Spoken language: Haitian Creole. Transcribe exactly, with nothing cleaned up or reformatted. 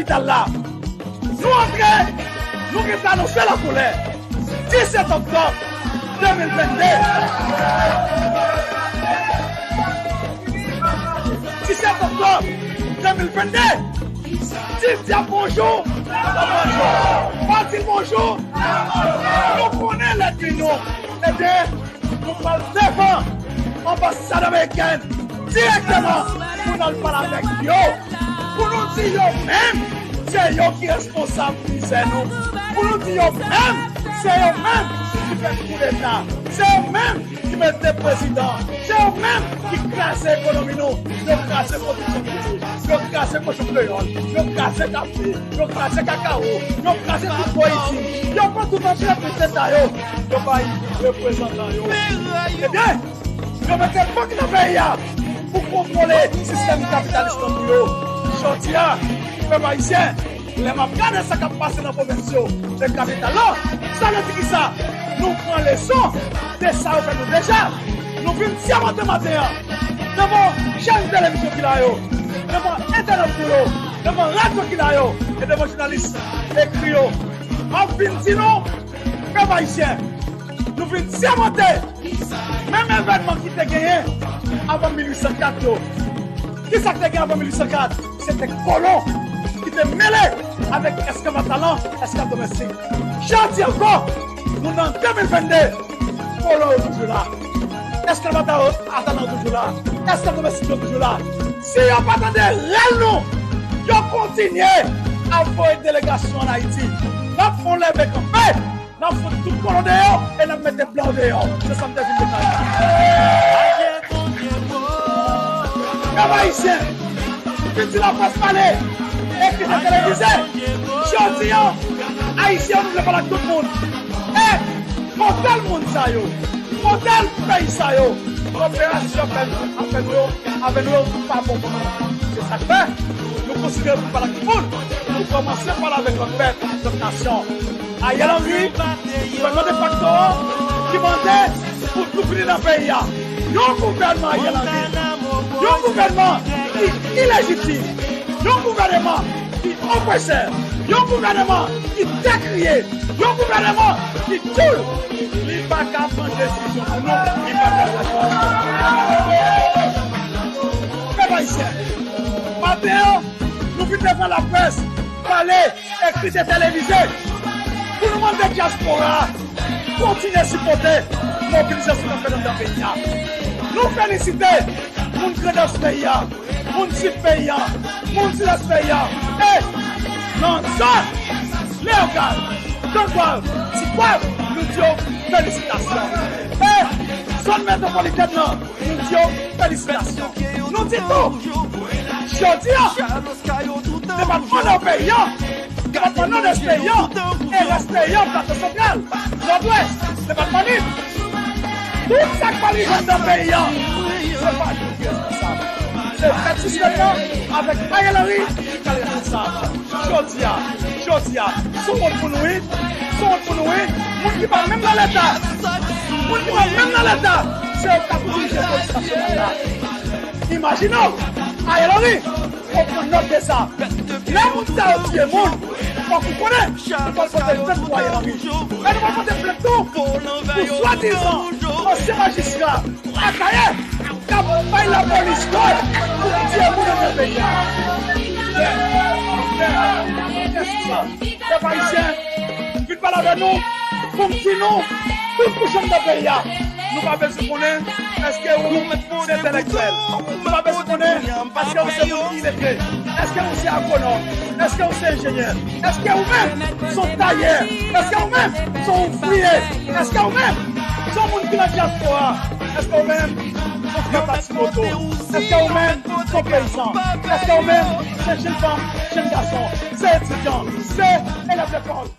kapital la. Nou antre, nou gentan anonse lakoulè. Disèt oktòb de mil vennde. Disèt oktòb de mil vennde. Di dyab bonjou. Pa di l bonjou. Nou konnen lènmi nou. Ebyen, nou pral devan anbasad amerikèn dirèkteman pou n al pale avèk yo. Pou nou di yo menm, se yo ki responsab mizè nou. Pou nou di yo menm, se yo menm ki fè koudeta. Se yo menm ki mete prezidan. Se yo menm ki kraze ekonomi nou. Yo kraze pwodiksyon kilti. Yo kraze kochon kreyòl. Yo kraze kafe. Yo kraze kakawo. Yo kraze tout pwezi. Yo pran tout antrepriz leta yo. Yo bay reprezantan yo. Ebyen, yo mete bank nan peyi a pou kontwole sistèm kapitalis lan pou yo. Jodi a, pèp ayisyen, lè m ap gade sa k ap pase nan pwovens yo, nan kapital la, sa vle di kisa? Nou pran leson de sa yo fè nou deja. Nou vin sèmante maten an, devan chèn televizyon ki la yo, devan entènèt nou yo, devan radyo ki la yo, e devan jounalis ekri yo. M ap vin di nou, pèp ayisyen, nou vin sèmante menm evènman ki te genyen avan mil uit san kat yo. Kisa ki te genyen avan mil uit san kat? Se te kolon ki te mele avèk esklav atalan, esklav domestik. Jodi ankò, nou nan de mil vennde, kolon yo toujou la. Esklav atalan yo toujou la. Esklav domestik yo toujou la. Si yo pa tande rèl nou, yo kontinye ap voye delegasyon ann Ayiti. N ap fè yon leve kanpe. N ap fout tout kolon deyò e n ap mete blan deyò. Se sa m te vin deklare. Pèp ayisyen, m vin di laprès pale, ekri nan televize. Jodi a, ayisyen yo, nou vle pale ak tout moun. E modèl moun sa yo, modèl peyi sa yo, koperasyon ap fè nou, ap fè nou yo, avè nou yo, pa bon pou nou. Se sa k fè, nou konsidere pou pale ak tout moun, nou kòmanse pale avèk lòt pèp, lòt nasyon. Ariel Henry, gouvènman defakto an, ki mande pou nou vini nan peyi a. Yon gouvènman Ariel Henry, yon gouvènman ki ilejitim, yon gouvènman ki opresè, yon gouvènman ki dekriye, yon gouvènman ki tchoul, li pa ka pran desizyon pou nou, li pa ka pran desizyon. Pèp ayisyen, maten an, nou vin devan laprès, pale, ekri, se televize, pou nou mande dyaspora a kontinye sipòte mobilizasyon k ap fèt anndan peyi a. Nou felisite moun Grandans peyi a, moun Sid peyi a, moun Sidès peyi a, e nan zòn Leyogàn, Grangwav, Ti Gwav, nou di yo felisitasyon. E zòn metwopolitèn nan, nou di yo felisitasyon. Nou di tou, jodi a, depatman Nò peyi a, depatman Nòdès peyi a, e rès peyi a, Plato Santral, Nòdwès, depatman Nip, tout sa k pral rive anndan peyi a, se pa nou ki responsab. Se fèt sis fèt la avèk Ariel Henry ki pral responsab. Jodi a, jodi a, se wont pou nou wi, se wont pou nou wi. Moun ki pa menm nan Leta, moun ki pa menm nan Leta, se yo k ap dirije polis nasyonal la. Imajine w, Ariel Henry, ou pran nòt de sa. Lè moun sa yo tiye moun, fòk ou konnen, nou pral pote plent pou Ariel Henry. Men nou pral pote plent tou pou swadizan ansyen majistra Akayè k ap bay lapolis kòd pou tiye moun anndan peyi a. Pèp ayisyen, vin pale avè nou, pou m di nou, tout kouch anndan peyi a, nou pa bezwen konnen èske ou se entèlektyèl, nou pa bezwen konnen èske ou se moun ki iletre, èske ou se agwonòm, èske ou se enjenyè, èske ou menm se yon tayè, èske ou menm se yon ouvriye, èske ou menm se yon moun ki nan dyaspora, èske ou menm se yon frè taksi moto, èske ou menm se yon peyizan, èske ou menm se jenn fanm, jenn gason, se etidyan, se elèv lekòl.